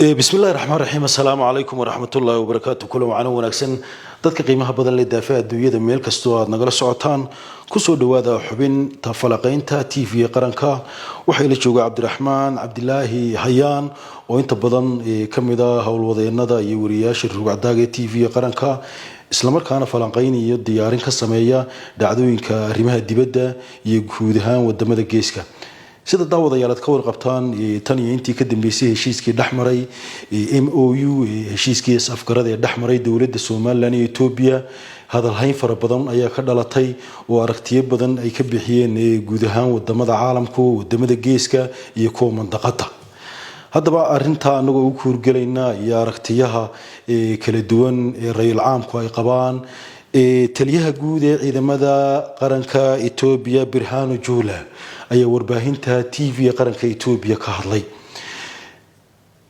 Bismi illahi raxmaan raxiim. Assalaamu calaykum waraxmatullaahi wabarakaatu. Kulan wacano wanaagsan, dadka qiimaha badan leh daafaha adduunyada meel kastoo aad nagala socotaan, kusoo dhawaada xubinta falaqeynta TV Qaranka. Waxaa ila jooga Cabdiraxmaan Cabdilaahi Hayaan oo inta badan ka mid ah howlwadeenada iyo wariyayaasha rugcadaaga ee TV Qaranka, islamarkaana falanqeyn iyo diyaarin ka sameeya dhacdooyinka arrimaha dibadda iyo guud ahaan wadamada geeska. Sida daawadayaal aad ka warqabtaan, tan iyo intii ka dambeysay heshiiskii dhexmaray MOU, heshiiskii is-afgarada ee dhexmaray dowladda Somaliland iyo Etoobiya, hadalhayn fara badan ayaa ka dhalatay oo aragtiyo badan ay ka bixiyeen guud ahaan wadamada caalamku, wadamada geeska iyo kuwa mandaqada. Haddaba arintaa anagoo u kuurgelayna iyo aragtiyaha kala duwan ee rayul caamku ay qabaan, taliyaha guud ee ciidamada qaranka Etoobiya, Birhanu Jula, ayaa warbaahinta TV Qaranka Etoobiya ka hadlay.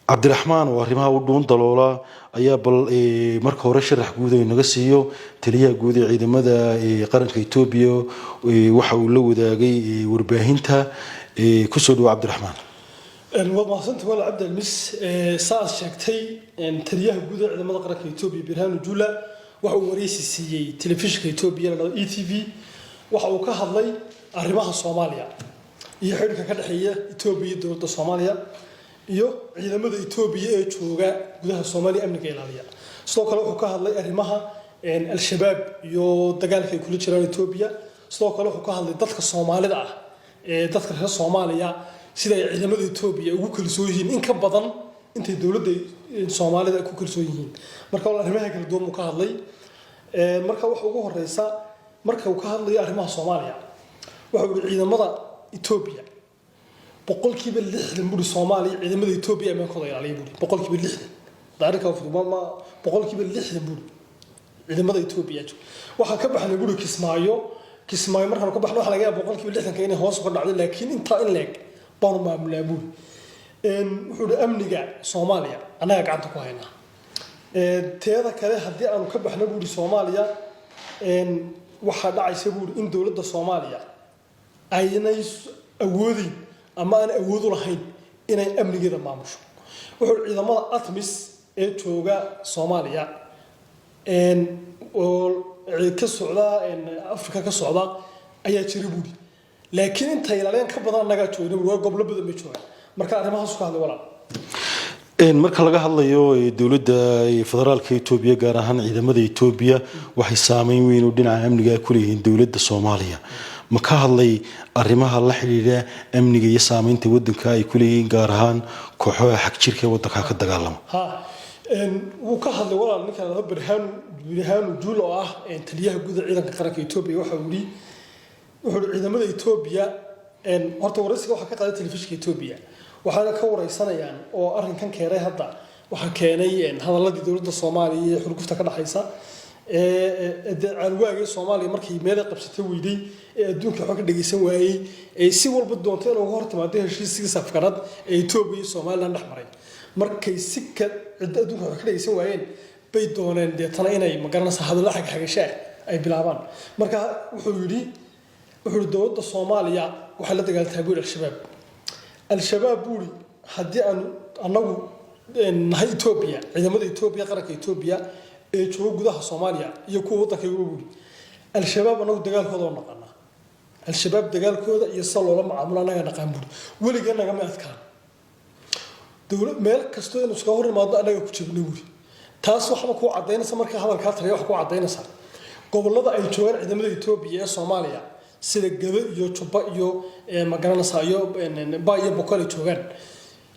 Cabdiraxmaan oo arrimaha u dhuun daloola ayaa bal marka hore sharax guud ay naga siiyo taliyaha guud ee ciidamada qaranka Etoobiya waxa uu la wadaagay warbaahinta. Kusoo dhawo, Cabdiraxmaan. Waad mahadsanta, walaal Cabdilmis. Saad sheegtay, taliyaha guud ee ciidamada qaranka Etoobiya, Birhanu Jula, waxa uu wareysi siiyey telefishinka Etoobiya la dhahdo ETV. Waxa uu ka hadlay arrimaha Soomaaliya iyo xidhiidhka ka dhexeeya Etoobiya iyo dowladda Soomaaliya iyo ciidamada Etoobiya ee jooga gudaha Soomaaliya, amniga ilaaliya. Sidoo kale wuxuu ka hadlay arrimaha Al-Shabaab iyo dagaalka ay kula jiraan Etoobiya. Sidoo kale wuxuu ka hadlay dadka Soomaalida ah ee dadka reer Soomaaliya sida ay ciidamada Etoobiya ugu kalsoon yihiin in ka badan intay dowladda Soomaalida ku kalsoon yihiin. Marka wal arrimaha kala duwan buu ka hadlay. Marka waxa ugu horeysa, marka uu ka hadlayo arrimaha Soomaaliya, waxa uu ciidamada Etoobiya 60% buri Soomaaliya ciidamada Etoobiya amaankooda ilaaliya buri. 60% arrinka ma 60% buri ciidamada Etoobiya waxaa ka baxnay buri Kismaayo. Kismaayo markaan ka baxno, waxaa laga yaaba 60%-ka inay hoos uga dhacdo, laakiin intaa in leeg baanu maamulaa buri. Wuxuu ihi amniga Soomaaliya annaga gacanta ku haynaa. Teeda kale, haddii aanu ka baxno buuri Soomaaliya, waxaa dhacaysa buuri in dowladda Soomaaliya aynay awoodeyn ama aanay awood u lahayn inay amnigeeda maamusho. Wuxuu ciidamada ATMIS ee jooga Soomaaliya oo ka socda Afrika ka socda ayaa jira buuri, laakiin inta ilaaliyaan ka badan annagaa joogna buuri, waa gobolo badan bay joogaan. Marka arrimahaas ka hadlay, walaal. Marka laga hadlayo dowladda federaalka Etoobiya, gaar ahaan ciidamada Etoobiya, waxay saameyn weyn oo dhinaca amniga ku leeyihiin dowladda Soomaaliya. Ma ka hadlay arrimaha la xidhiidha amniga iyo saameynta wadanka ay ku leeyihiin, gaar ahaan kooxaha xagjirka ee wadanka ka dagaalama? Ha, wuu ka hadlay, walaal. Ninkan laba Birhanu Juul oo ah taliyaha guud ee ciidanka qaranka Etoobiya waxa uu yidhi, wuxuu yidhi ciidamada Etoobiya, horta waraysiga waxaa ka qaaday telefishinka Etoobiya, waxaana ka wareysanayaan oo arrinkan keenay hadda waxaa keenay hadaladii dowladda Soomaaliya iyo xurgufta ka dhexaysa dee caalwaagii Soomaaliya markii meelay qabsatay weyday ee adduunka waxba ka dhageysan waayey ee si walba doontay inay uga hor timaado heshiiskii safgarad ee Etoobiya iyo Somaliland dhex maray. Markay si ka cidda adduunka waxba ka dhageysan waayeen bay dooneen deetana inay magaranaysa hadallo xagxagasho ah ay bilaabaan. Marka wuxuu yidhi dowladda Soomaaliya waxay la dagaaltahay buuri Al-Shabaab. Al-Shabaab buuri haddii aanu annagu nahay Etoobiya, ciidamada Etoobiya, qaranka Etoobiya ee jooga gudaha Soomaaliya iyo kuwa waddanka iyagu buuri, Al-Shabaab annagu dagaalkooda oo naqanaa, Al-Shabaab dagaalkooda iyo sida loola macaamulo annaga naqaan buuri, weligeen nagama adkaan. Dowlad meel kastoo inuu iskaga hor imaadno annaga ku jabno buuri. Taas waxba kuu cadaynaysa, marka hadalkaa taliya waxa kuu cadaynaysa gobollada ay joogaan ciidamada Etoobiya ee Soomaaliya, sida Gado iyo Jubba iyo magaranaysa iyo Ba iyo Bokol ay joogaan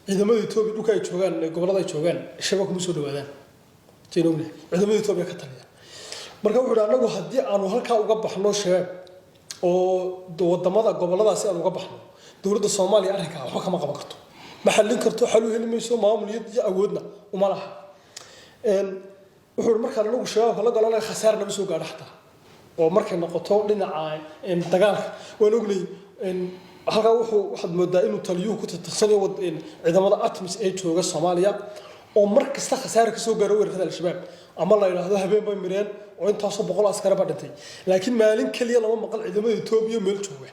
ciidamada Etoobiya, dhulka ay joogaan, gobollada ay joogaan, Shabaab kuma soo dhawaadaan. Saynu ognahay ciidamada Etoobiya ka taliya. Marka wuxuu yidhi annagu haddii aanu halkaa uga baxno Shabaab oo wadamada gobolladaasi aan uga baxno, dowladda Soomaaliya arrinkaa waxba kama qaban karto, ma xallin karto, xal u heli mayso, maamul iyo awoodna uma laha. Wuxuu yidhi markaan anagu Shabaabka la galo, anaga khasaar nama soo gaadho xataa oo markay noqoto dhinaca dagaalka waan ognay. Halkaa wuxuu waxaad moodaa inuu taliyuhu ku tartarsanayo ciidamada ATMIS ee jooga Soomaaliya oo mar kasta khasaare kasoo gaaro weerarada Al-Shabaab, ama la yidhaahdo habeen bay mireen oo intaasoo boqol askari baa dhintay, laakiin maalin keliya lama maqal ciidamada Etoobiya meel jooga.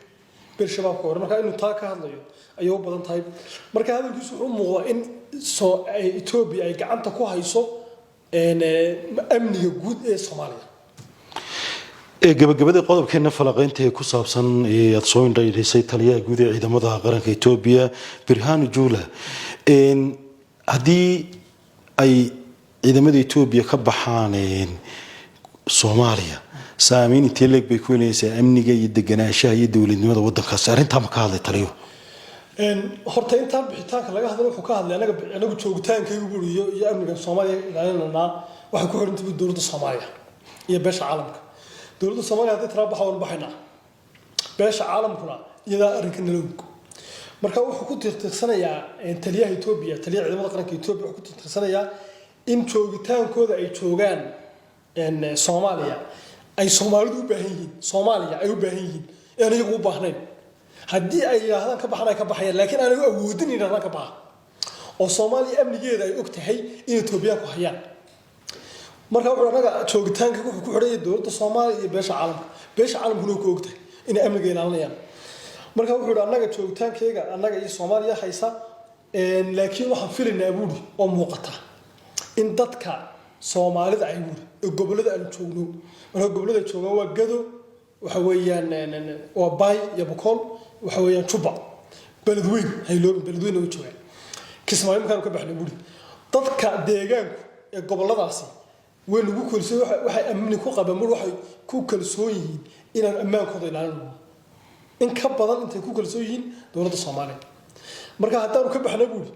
Bir Shabaabka hore. Marka inuu taa ka hadlayo ayay u badan tahay. Marka hadalkiisu wuxuu u muuqdaa in soo Etoobiya ay gacanta ku hayso amniga guud ee Soomaaliya. Gabagabada qodobkeena falaqeynta ee ku saabsan aad soo indhaydhaysay taliyaha guud ee ciidamada qaranka Etoobiya Birhanu Jula, haddii ay ciidamada Etoobiya ka baxaan Soomaaliya, saameyn intee leeg bay ku helaysaa amniga iyo deganaanshaha iyo dowladnimada wadankaasi? Arrintaa ma ka hadlay taliyo? Horta intaan bixitaanka laga hadlo, wuxuu ka hadlay anagu joogitaankaygu buri iyo amniga Soomaaliya ilaalinanaa waxay ku xidhan tahay dowladda Soomaaliya iyo beesha caalamka. Dowladda Soomaaliya haddii tiraa baxa, waan baxaynaa, beesha caalamkuna iyadaa arrinka nala og. Marka wuxuu ku tiirtiirsanayaa taliyaha Etoobiya, taliyaha ciidamada qaranka Etoobiya, wuxuu ku tiirtiirsanayaa in joogitaankooda ay joogaan Soomaaliya ay Soomaalidu u baahan yihiin, Soomaaliya ay u baahan yihiin, aan iyagu u baahnayn. Haddii ay yidhaahdaan ka baxan, ay ka baxayaan, laakiin aanay u awoodin yidhahdaan ka baxa, oo Soomaaliya amnigeeda ay og tahay in Etoobiyaanku hayaan. Marka wuxuu anaga joogitaanka wuxuu ku xidhan yahay dowladda Soomaaliya iyo beesha caalamka, beesha caalamkuna ku og tahay inay amniga ilaalinayaan. Marka wuxuu yidhi annaga joogitaankeyga annaga iyo Soomaaliya haysa, laakiin waxaan filaynaa buuri oo muuqata in dadka Soomaalida ay buuri ee gobollada aanu joogno. Marka gobollada joogaan waa Gado, waxa weeyaan waa Baay iyo Bokool, waxa weeyaan Juba, Beledweyn, hayloobin, Beledweyn way joogaan, Kismaayo. Markaanu ka baxnay buuri dadka deegaanku ee gobolladaasi way nagu kalsoon, waxay amni ku qabaan buuri, waxay ku kalsoon yihiin inaan ammaankooda ilaalinayno in ka badan intay ku kalsoon yihiin dowladda Soomaaliya. Marka haddaanu ka baxna buuri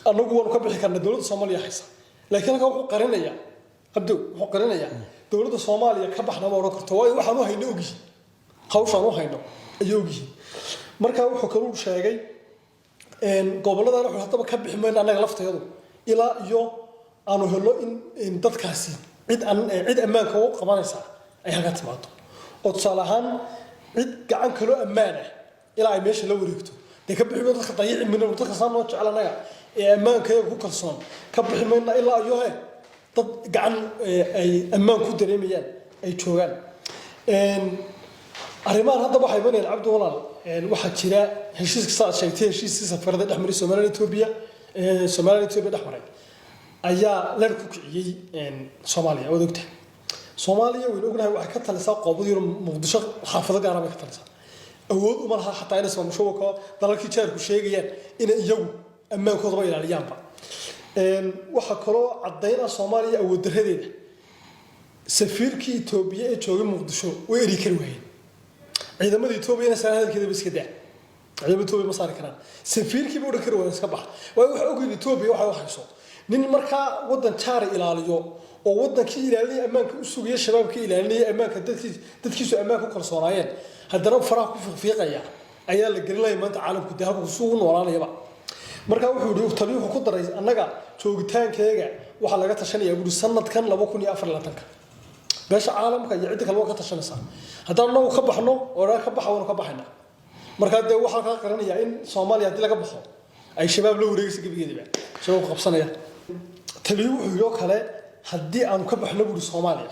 annagu waanu ka bixi karnaa, dowladda Soomaaliya haysa. Laakiin halkan wuxuu qarinayaa, Cabdow, wuxuu qarinayaa dowladda Soomaaliya ka baxna ma odhan karto, waayo waxaan u hayno ogyihiin, hawshaan u hayno ayay ogyihiin. Marka wuxuu kaluu sheegay gobolladan wuxuu haddaba ka bixi mayno annaga lafteedu ilaa iyo aanu helo in dadkaasi cid ammaanka u qabanaysa ay halkan timaado, oo tusaale ahaan cid gacan kaloo ammaan ah ilaa ay meesha la wareegto dee ka bixi mayno. Dadka dayici mayno, dadka saa noo jecel annaga ee ammaankayaga ku kalsoon ka bixi mayna ilaa iyo he dad gacan ay ammaan ku dareemayaan ay joogaan. Arrimahan hadda waxay imanayaan, Cabdi walaal, waxaa jira heshiiska saad sheegtay, heshiiskii safarada dhex maray Somaliland Etoobiya, Somaliland Etoobiya dhex maray ayaa leer ku kiciyey Soomaaliya. Waad ogtahay Soomaaliya, waynu ognahay, waxay ka talisaa qoobadii Muqdisho, xaafado gaara bay ka talisaa. Awood uma laha xataa inay ismaamusho, wako dalalkii jaarku sheegayaan inay iyagu ammaankoodaba ilaaliyaanba. Waxaa kaloo caddayn ah Soomaaliya awood darradeeda, safiirkii Itoobiya ee joogay Muqdisho way eri kari waayeen. Ciidamada Etoobiyana saan hadalkeedaba iska daa, ciidamada Etoobiya ma saari karaan, safiirkiiba odhan kari waayeen iska bax, waayo waxay ogyihin Etoobiya waxay u hayso. Nin markaa waddan jaara ilaaliyo oo waddankii ilaalinaya, ammaanka u sugaya, shabaabka ilaalinaya ammaanka, dadkiisu ammaanka ku kalsoonaayeen, haddana faraha ku fiiqfiiqaya ayaa la gelinaya maanta caalamku dee halku suu u noolaanayaba. Marka wuxuu yihi tali, wuxuu ku daray annaga joogitaankeega waxaa laga tashanayaa buuri sanadkan 2024-ka, beesha caalamka iyo cidda kale waa ka tashanaysaa. Haddaan anagu ka baxno oo dhaa ka baxa, waanu ka baxaynaa. Markaa dee waxaa kaa qaranayaa in Soomaaliya haddii laga baxo ay shabaab la wareegaysa gebigeediba, shabaab qabsanaya. Taliyu wuxuu yidhi oo kale haddii aanu ka baxno buuri Soomaaliya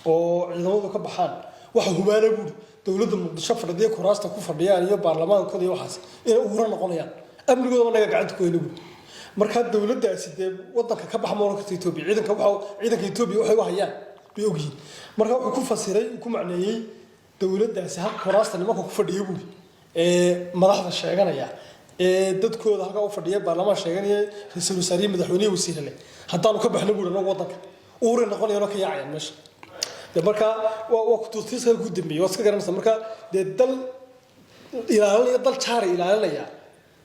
oo ciidamadu ka baxaan, waxa hubaana buuri dowladda Muqdisho fadhiya, kuraasta ku fadhiyaan iyo baarlamaankooda iyo waxaas inay uura noqonayaan, amnigoodaba naga gacanta ku hayna buuri. Markaa dowladdaasi dee wadanka ka baxa ma oran karta Etoobiya. Ciidanka waxa ciidanka Etoobiya waxay u hayaan bay ogyihiin. Marka wuxuu ku fasiray, ku macneeyey dowladdaasi halka kuraasta nimanka ku fadhiya buuri ee madaxda sheeganaya ee dadkooda halkaa u fadhiya, baarlamaan sheeganaya, ra-iisul wasaariye, madaxweynihi, wasiire leh, haddaanu ka baxno buuri anagu wadanka uuray noqonayaan oo ka yaacayaan meesha. De marka waa kutuutiiska ku dambeeyey, waad iska garanaysaa. Marka dee dal ilaalinaya, dal jaara ilaalinaya,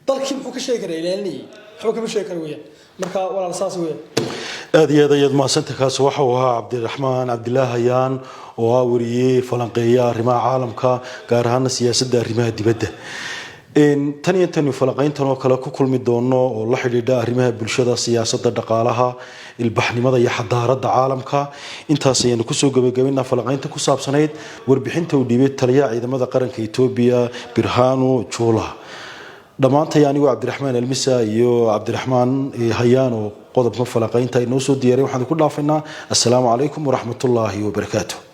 dalkii muxuu ka sheegi karaa ilaalinayay? Waxba kama sheegi kara weeyaan. Marka walaal saas weeyaan. Aada iyo aad ayaad mahadsanta. Kaasi waxa uu ahaa Cabdiraxmaan Cabdilaahi Hayaan oo ah wariyey falanqeeya arrimaha caalamka, gaar ahaana siyaasadda arrimaha dibadda. Tan iyo intaynu falanqeyntan oo kale ku kulmi doono oo la xidhiidha arrimaha bulshada, siyaasadda, dhaqaalaha, ilbaxnimada iyo xadaaradda caalamka, intaas ayaanu kusoo gabagabaynaa falanqeynta ku saabsanayd warbixinta uu dhiibay taliyaha ciidamada qaranka Etoobiya Birhanu Jula. Dhammaantay anigu Cabdiraxmaan Almisa iyo Cabdiraxmaan Hayaan oo qodobka falanqeynta inoo soo diyaray waxaan ku dhaafaynaa assalaamu calaykum waraxmatullaahi wabarakaatu.